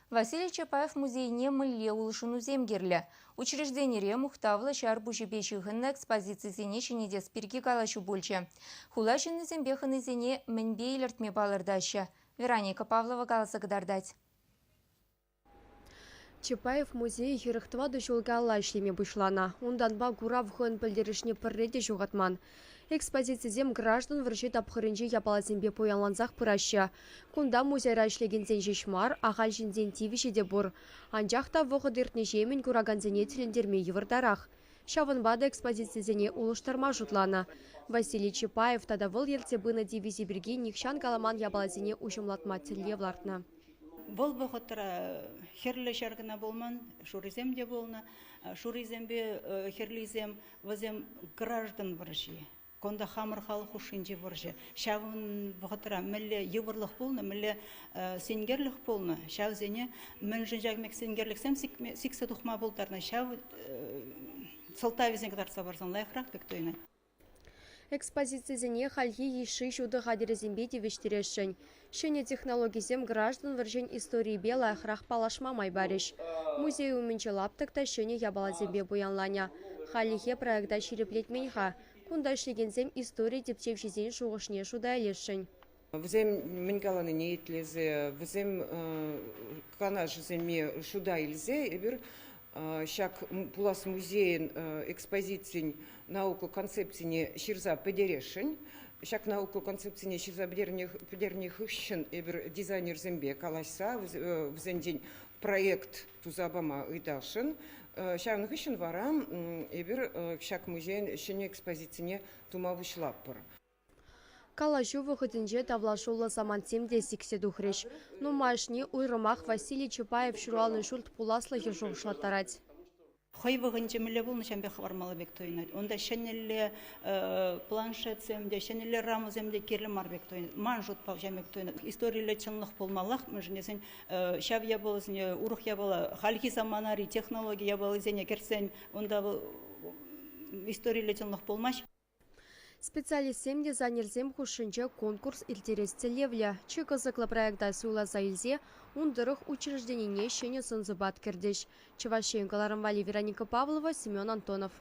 Василий Чапаев музейне мӗнле улшӑнусем кирлӗ? Учрежденире мухтавлӑ ҫар пуҫӗпе ҫыхӑннӑ экспозицисене ҫӗнетес пирки калаҫу пулчӗ. Хула ҫыннисемпе хӑнисене мӗнпе илӗртме палӑртаҫҫӗ? Вероника Павлова каласа кӑтартать. Чапаев музейӗ 44 ҫул каялла ӗҫлеме пуҫланӑ. Унтанпа курав хӑйӗн пӗлтерӗшне пӗрре те ҫухатман. Экспозицисем граждан вӑрҫи тапхӑрӗнчи япаласемпе пуянлансах пыраҫҫӗ. Кунта музейра ӗҫлекенсен ҫеҫ мар, ахаль ҫынсен тивӗҫӗ те пур. Анчах та вӑхӑт иртнӗҫемӗн куракансене тӗлӗнтерме йывӑртарах. Ҫавӑнпа та экспозицисене улӑштарма шутланӑ. Василий Чапаев тата вӑл ертсе пынӑ дивизи пирки нихҫан каламан япаласене уҫӑмлатма тӗллев лартнӑ. Вӑл вӑхӑтра хӗрлӗ ҫар кӑна пулман, шуррисем те пулнӑ. Шуррисемпе хӗрлисем вӗсем граждан вӑрҫи. Кунта хамӑр халӑх хушшинчи вӑрҫӑ. Ҫавӑн вӑхӑтра мӗнле йывӑрлӑх пулнӑ, мӗнле синкерлӗх пулнӑ, ҫавсене мӗншӗн ҫак пек синкерлӗхсем сиксе тухма пултарнӑ, ҫав сӑлтавӗсене кӑтартса парсан лайӑхрах пек туйӑнать. Экспозицисене хальхи йышши ҫутӑ хатӗрӗсемпе тивӗҫтересшӗн. Ҫӗнӗ технологисем граждан вӑрҫин историйӗпе лайӑхрах паллашма май парӗҫ. Музей умӗнчи лаптӑк та ҫӗнӗ япаласемпе пуянланӗ. Хальлӗхе проекта ҫирӗплетмен-ха. Кунта ӗҫлекенсем истори тӗпчевҫисен шухӑшне шута илесшӗн. Вӗсем мӗн каланине итлесе, вӗсем канашӗсене шута илсе эпир ҫак пулас музейӗн экспозицин наука концепцине ҫырса пӗтересшӗн. Ҫак наука концепцине ҫырса пӗтернӗ хыҫҫӑн эпир дизайнерсемпе калаҫса вӗсенчен проект туса пама ыйтасшӑн. Ҫавӑн хыҫҫӑн вара эпир ҫак музейӗн ҫӗнӗ экспозицине тума пуҫлатпӑр. Калаҫу вӑхӑтӗнче тавлашуллӑ самантсем те сиксе тухрӗҫ. Нумайӑшне уйрӑмах Василий Чапаев ҫуралнӑ ҫурт пуласлӑхӗ шухӑшлаттарать. Хӑй вӑхӑтӗнче мӗнле пулнӑ ҫавӑн пек хӑвармалла пек туйӑнать. Унта ҫӗнӗлле планшетсем те, ҫӗнӗлле рамӑсем те кирлӗ мар пек туйӑнать. Ман шутпа ҫавӑн пек туйӑнать. Историлле чӑнлӑх пулмаллах, мӗншӗн тесен ҫав япаласене урӑх япала, хальхи саманари технологи япалисене кӗртсен унта вӑл историлле чӑнлӑх пулмасть. Специалистсем дизайнерсем хушшинче конкурс ирттерес тӗллевлӗ. Чи кӑсӑклӑ проекта суйласа илсе ун тӑрӑх учрежденине ҫӗнӗ сӑн-сӑпат кӗртӗҫ. Чӑваш Ен кӑларӑм валли Вероника Павлова, Семен Антонов.